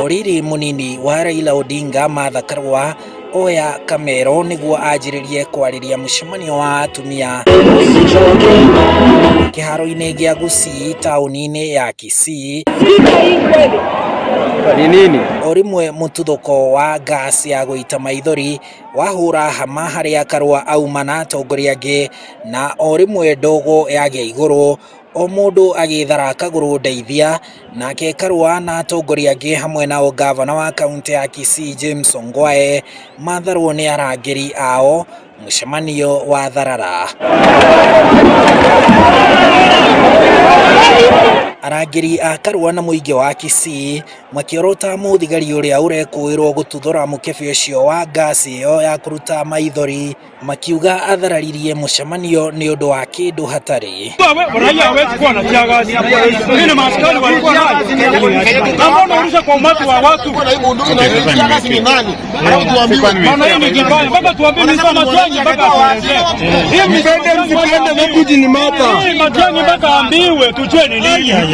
Oriri munini wa Raila Odinga Martha Karua oya kamero niguo anjĩrĩrie kwarĩria mũcemanio wa atumia kĩharo-inĩ gĩa Gusii taũni-inĩ ya Kisii. Ni nini? O rĩmwe mũtuthũko wa gas ya gũita maithori wahũra hama harĩa Karua auma na atongoria angĩ, na o rĩmwe ndogo yagĩa igũrũ o mũndũ agĩthara kagũrũ ndeithia. Nake Karua na atongoria angĩ hamwe na gavana wa kaunti ya Kisii James Ongwae matharwo nĩ arangĩri ao mũcemanio wa tharara. Arangĩri a Karua na mũingĩ wa Kisii makĩorota mũthigari ũrĩa ũrekũĩrwo gũtuthũra mũkebe ũcio wa ngasi ĩyo ya kũruta maithori, makiuga athararirie mũcemanio nĩ ũndũ wa kĩndũ hatarĩ. Raia hawezi kuwa na tear gas. Hii ni maaskari walikuwa nayo. Na mbona urusha kwa umati wa watu? Maana hii ni kibaya. Mpaka tuambie Mr. Matiang'i mpaka atuelezee. Hii Mpende msipende, Deputy ni Martha. Hii Matiang'i mpaka ambiwe tujue ni nini.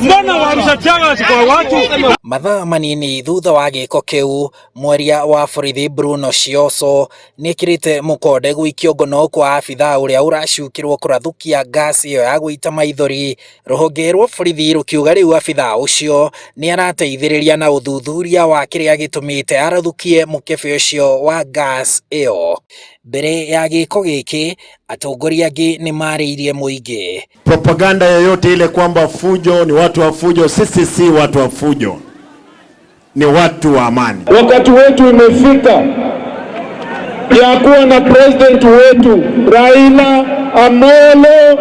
Mbona warusha tear gas kwa watu? Mathaa manini thutha wa gĩko kĩu, mwaria wa borithi Bruno Shioso nĩekĩrĩte mũkonde gũikio ngono kwa abithaa ũrĩa ũracukĩrwo kũrathũkia ngasi ĩyo ya gũita maithori. Rũhonge rwa borithi rũkiuga rĩu abithaa ũcio nĩarateithĩrĩria na ũthuthuria wa kĩrĩa gĩtũmĩte arathũkie mũkebe ũcio wa gas ĩyo. Mbere ya gĩko gĩkĩ, atongoria angĩ nĩmarĩirie mũingĩ. Propaganda yoyote ile kwamba fujo ni watu wa fujo, sisi si watu wa fujo, ni watu wa amani. Wakati wetu imefika ya kuwa na president wetu Raila Amolo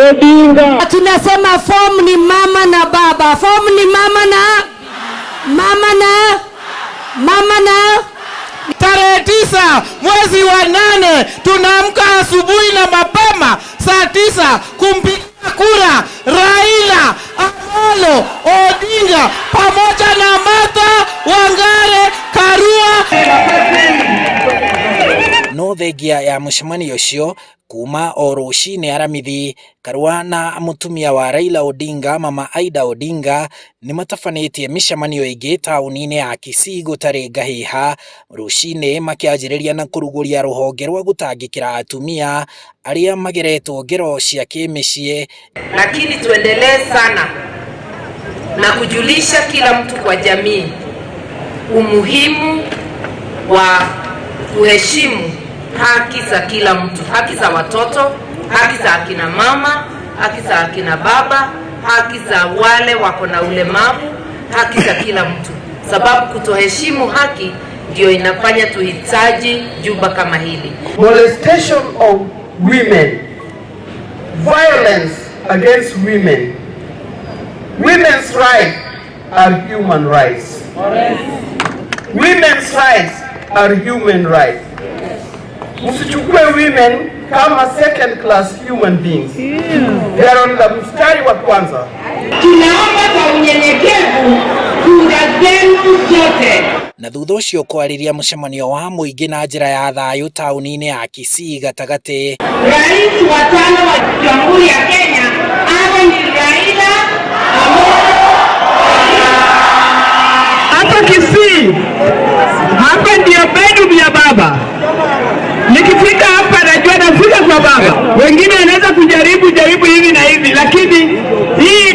Odinga. Tunasema form ni mama na baba, form ni mama na mama na mama na Tarehe 9 mwezi wa 8 tunaamka asubuhi na mapema saa 9 kumpigia kura Raila Amolo Odinga pamoja na Martha Wangare Karua. No thengia ya mũcemanio ũcio kuma o rũcinĩ aramithi, Karua na mũtumia wa Raila Odinga Mama Aida Odinga nĩmatabanĩtie mĩcemanio ĩngĩ taũni-inĩ ya Kisii gũtarĩ ngahĩha, rũcinĩ makĩanjĩrĩria na kũrugũria rũhonge rwa gũtangĩkĩra atumia arĩa mageretwo ngero cia kĩmĩciĩ. Lakini tuendelee sana na kujulisha kila mtu kwa jamii umuhimu wa kuheshimu haki za kila mtu, haki za watoto, haki za akina mama, haki za akina baba, haki za wale wako na ulemavu, haki za kila mtu, sababu kutoheshimu haki ndio inafanya tuhitaji jumba kama hili. Molestation of women, violence against women, women's rights are human rights. Women's rights are human rights. Msichukue women kama second class human beings. They are on the mstari wa kwanza. Tunaomba kwa unyenyekevu kura zenu zote. Na thutha ũcio kwarĩria mũcemanio wa mũingĩ na njĩra ya thayũ taũni-inĩ ya Kisii gatagatĩ. Rais wa 5 wa Jamhuri ya Kenya awe ni Raila Amolo. Hapa Kisii, hapa ndio bedroom ya baba. Nikifika hapa najua nafika kwa baba. Wengine wanaweza kujaribu jaribu hivi na hivi, lakini hii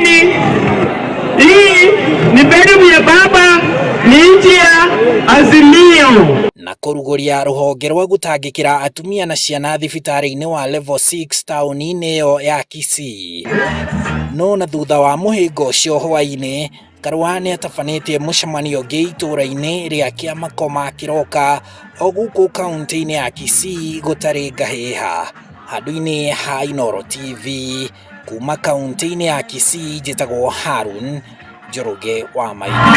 ni bedroom ya baba, ni nchi ya Azimio. Na kũrugũria rũhonge rwa gũtangĩkĩra atumia na ciana thibitarĩ-inĩ wa Level 6 taũni-inĩ ĩyo ya Kisii. No na thutha wa mũhĩnga ũcio hwaĩ-inĩ, Karua nĩatabanĩtie mũcemanio ũngĩ itũũra-inĩ rĩa Kĩamakoma Kĩroka o gũkũ kaunti-inĩ ya Kisii gũtarĩ ngahĩha. Handũ-inĩ ha Inooro TV kuma kaunti-inĩ ya Kisii, njĩtagwo Harun Njoroge wa Maina.